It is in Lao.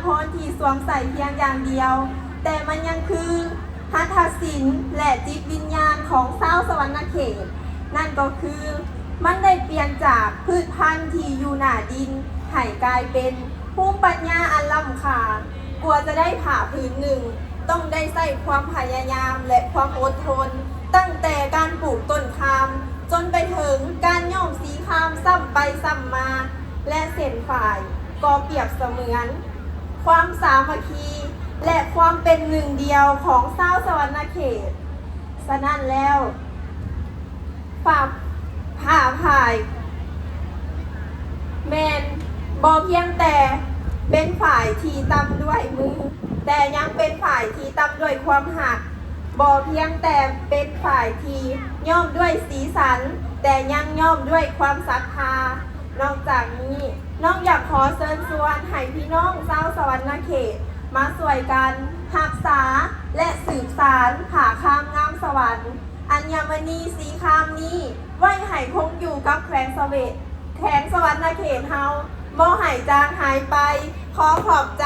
ພອນທີ່ສວມໃສ່ພຽງຢ່າງດຽວ, ແຕ່ມັນຍັງຄືຫັດຖະສິນ ແລະ ຈິດວິນຍານຂອງຊາວສະຫວັນນະເຂດ, ນັ້ນກໍຄື ມັນໄດ້ປ່ຽນຈາກພືດພັນທີ່ຢູ່ໜ້າດິນ ໃຫ້ກາຍເປັນພູມປັນຍາອັນລ້ຳຄ່າ. ກວ່າຈະໄດ້ຜ້າຜືນໜຶ່ງ ຕ້ອງໄດ້ໃຊ້ຄວາມພະຍາຍາມ ແລະ ຄວາມອົດທົນ, ຕັ້ງແຕ່ການປູກຕົ້ນຂ່າມ ຈົນໄປເຖິງການຍ້ອມສີຂ່າມຊ້ຳໄປຊ້ຳມາ ແລະ ເສັ້ນຝ້າຍກໍປຽບສະເໝືອນຄວາມສາມັກຄີ ແລະ ຄວາມເປັນໜຶ່ງດຽວຂອງຊາວສະຫວັນນະເຂດ. ສະນັ້ນແລ້ວ ຝາ ຜ້າຝ້າຍແມ່ນບໍ່ພຽງແຕ່ເປັນຝ້າຍທີ່ຕ່ຳດ້ວຍມື, ແຕ່ຍັງເປັນຝ້າຍທີ່ຕ່ຳດ້ວຍຄວາມຮັກ, ບໍ່ພຽງແຕ່ເປັນຝ້າຍທີ່ຍ້ອມດ້ວຍສີສັນ, ແຕ່ຍັງຍ້ອມດ້ວຍຄວາມສັດທາ. ນອກຈາກນີ້, ນ້ອງຢາກຂໍເຊີນຊວນໃຫ້ພີ່ນ້ອງຊາວສະຫວັນນະເຂດ ມາຊ່ວຍກັນຮັກສາ ແລະ ສືບສານຜ້າຄາມງາມສະຫວັນ ອັນຍະມະນີສີຄາມນີ້ ໄວ້ໃຫ້ຄົງຢູ່ກັບແຂວງສະເຫວດ ແຂວງສະຫວັນນະເຂດເຮົາ ບໍ່ໃຫ້ຈາງຫາຍໄປ. ຂໍຂອບໃຈ.